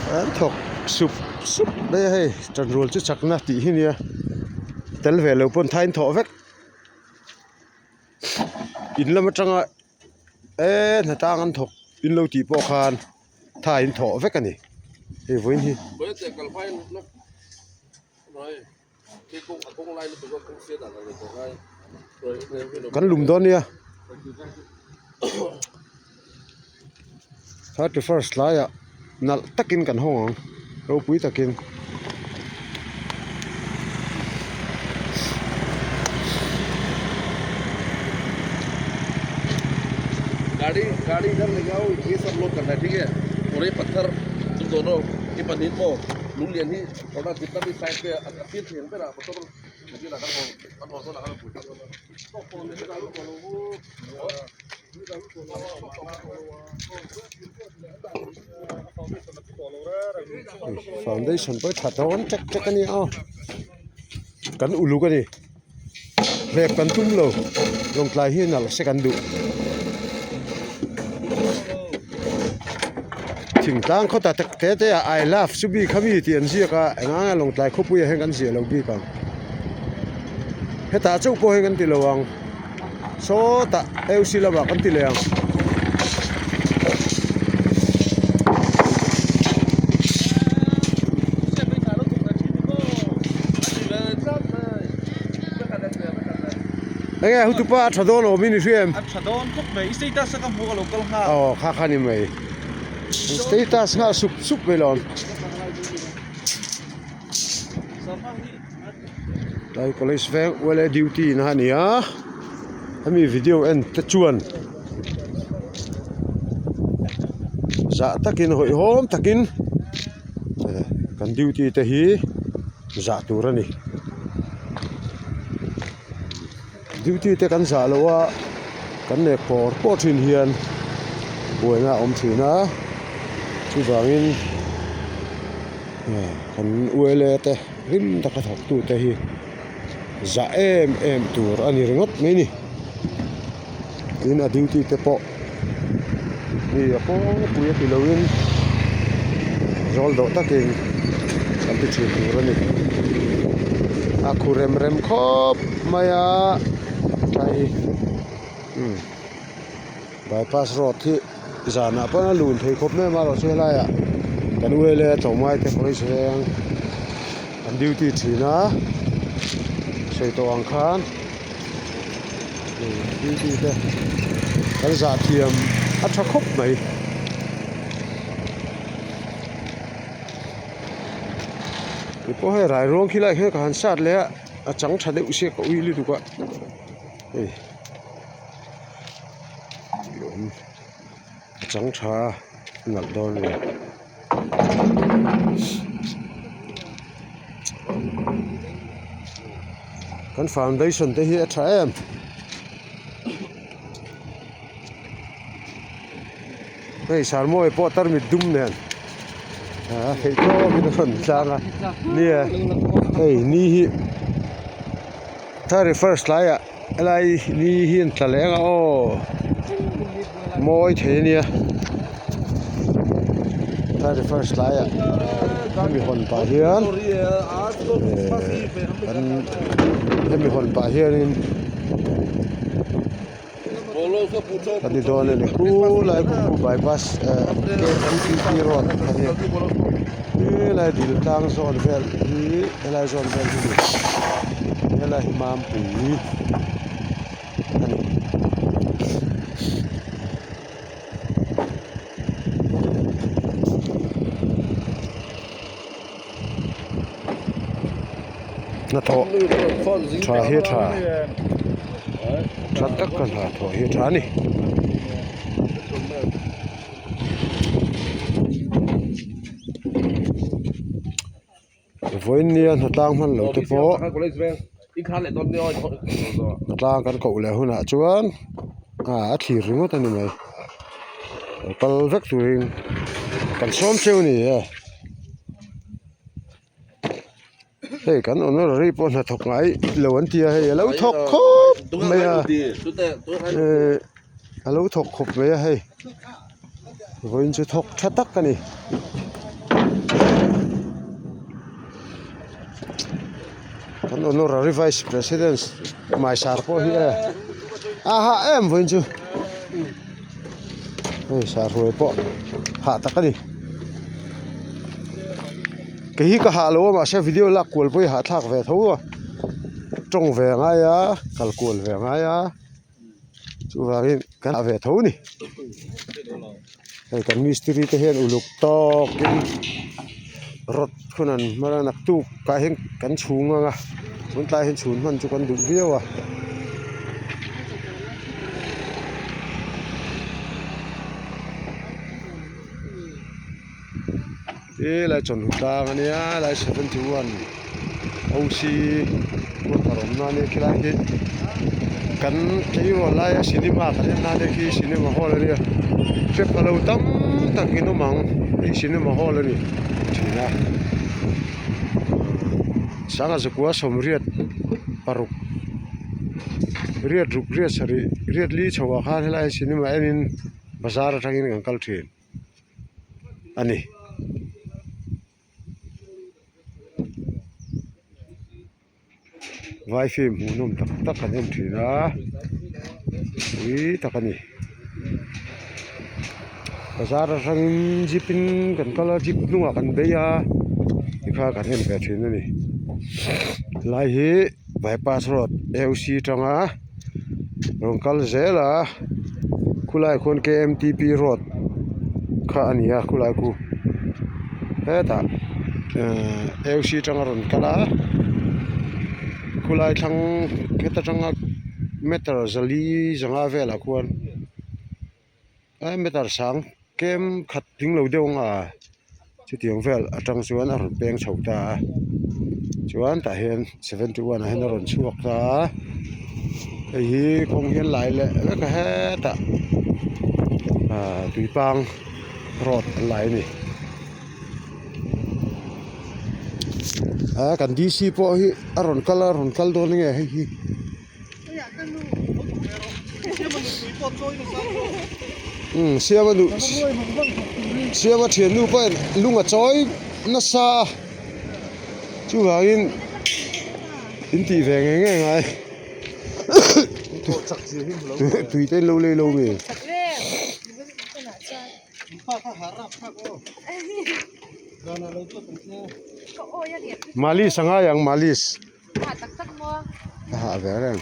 An thawk sup sup mai a hei chanrual chu chakna tih hi nia tel ve lo pawn thain thawh vek in lam atanga eee hnatang an thawk in lo tih pawh khan tha in thawh vek a ni hei vawiin hi. Kan lum dawn nia 31st tlaiah nalh takin kan hawng ang ropui takin. Foundation pawh hi tha dawn ṭek ṭek a nia aw kan uluk a ni hlep kan tum lo lawngtlai hi nalh se kan duh thingtlang khawta tak te te ah I love chu bik a mi tih an ziak a eng anga lawngtlai khawpui ah hian kan ziah lo bik ang hetah chauh pawh hian kan ti lo ang sawtah AUC lamah kan ti leh ang. Enge hutupa a tha dawn awm in i hria em? A tha dawn khawp mai i status a ka hmuh ka lo kal nghal. Aw kha kha ni mai. Status nghal sup sup mai lawm. Tlai college veng ULA duty na a ni a hemi video en te chuan zah takin hawihhawm takin kan duty te hi zah tur a ni. Duty te kan zah loh a kan nek pawr pawr thin hian buaina a awm thin a chuvangin kan ULA te hlim taka thawk tu te hi zah em em tur a ni ringawt mai a ni tin a duty te pawh mi a kawngpui a ti lo in zawl dawh takin kan ti thin tur a ni a khu rem rem khawp mai a tlai hi umm bypass road hi zanah pawn a lun thei khawp mai a amaherawhchu helaiah kan u leh a tlawmngai te police veng an duty thin a sawi tawh ang khan. Duty te kan zah thiam a tha khawp mai. Kei pawh hei rai ruang khi lai hian ka han sat leh a a chang tha deuh sia ka ui lutuk a hei a chang tha a nalh dawn a ni. Kan foundation te hi a tha em hei sarmawi pawh tarmit dum nen a theih tawk in a rawn tlang a nia hei ni hi 31st tlaiah helai ni hi an tla leh ang a aw mawi thei a nia 31st tlaiah hemi hawn pah hian kan hemi hawn pah hianin a ni dawn a ni khulai khu bypass K P road a ni helai dil tlang zawn vel hi helai zawn vel hi helai hi mampui a ni. Hnathawh tha hi a tha tha tak a hnathawh hi a tha a ni. Vawiin nia hnatlang hman loh te pawh hnatlang kan koh leh hunah chuan a thlir ringawt a ni mai lo kal vek turin kan sawm cheu a ni e hei kan honorary pawh hnathawk ngai lo an ti a hei a lo thawk khawp mai a ehh a lo thawk khawp mai a hei vawiin chu thawk tha tak a ni. Kan honorary vice president Maisar pawh hi e a hah em vawiin chu hei sar hruai pawh hah tak a ni kei hi ka hah lo a mahse video lak kual pawh hi hahthlak ve tho a tawng ve a ngai a kal kual ve a ngai a chuvangin kan hah ve tho a ni hei kan mistiri te hian uluk tawkin rod hun an hmang a naktuk ah hian kan chhung ang a tun tlaiah hian chhun hman chu kan duh viau a. Helai chawhnu tlang ania helai 71 OC quarter awmna ania khilai hi kan tleirawl laia cinema kan en na ania khi cinema hall ania hrep a lo tam tak in awm ang hei cinema hall a ni thin a sangha zakua sawmriat paruk riat ruk riat sarih riat li chho ah khan helai cinema enin bazar atangin kan kal thin. a ni. Vai film hmuhnawm tak tak kan en thin a ui tak a ni. Bazar atangin jeep in kan kal a jeep hnungah kan bei a tikha kan en ve thin a ni. Helai hi bypass road A_C atanga rawn kal zel a khulaiah khuan K_M_T_P road kha a ni a khulai khu hetah ehh A_C atanga rawn kal a khulai thlang heta tanga meter zali zanga velah khuan meter sang tlem khat tling lo deuh ang a chutiang vel atang chuan a rawn peng chho ta a chuan tah hian 71 ah hian a rawn chhuak ta a hei hi kawng hian lai leh vek a hetah ah tuipang road an lai a ni ah kan D_C pawh hi a rawn kal a rawn kal dawn nge hei hi. Umm siama duh siama thiannu pawhin lung a chawi nasa a chuvangin in tih ve ngei ngei ngai tui te in lo lei lo mi. Malis a ngai ang malis. A hah ve reng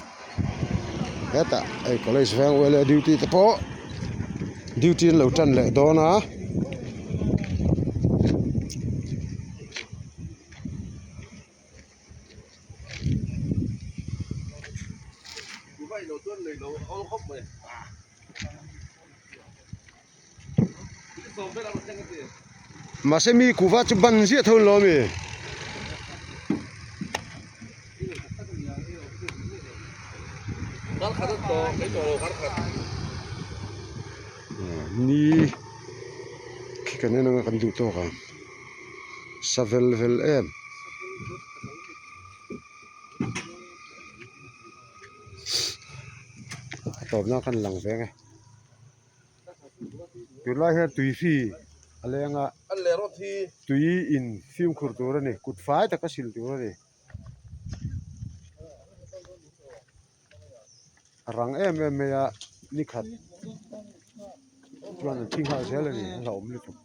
hetah hei college veng uaile duty te pawh duty an lo tan leh dawn a. Mahse mi kuhva chu ban ziah tho lo ami. Ni khi kan en anga kan duh tawk ang sa vel vel em. A tawpna khan lang veng e. Tunlai hian tui hri a leng a tui in fimkhur tur a ni kut fai taka sil tur a ni a rang em em mai a nikhat chuan an thi nghal zel a ni a hlauhawm lutuk.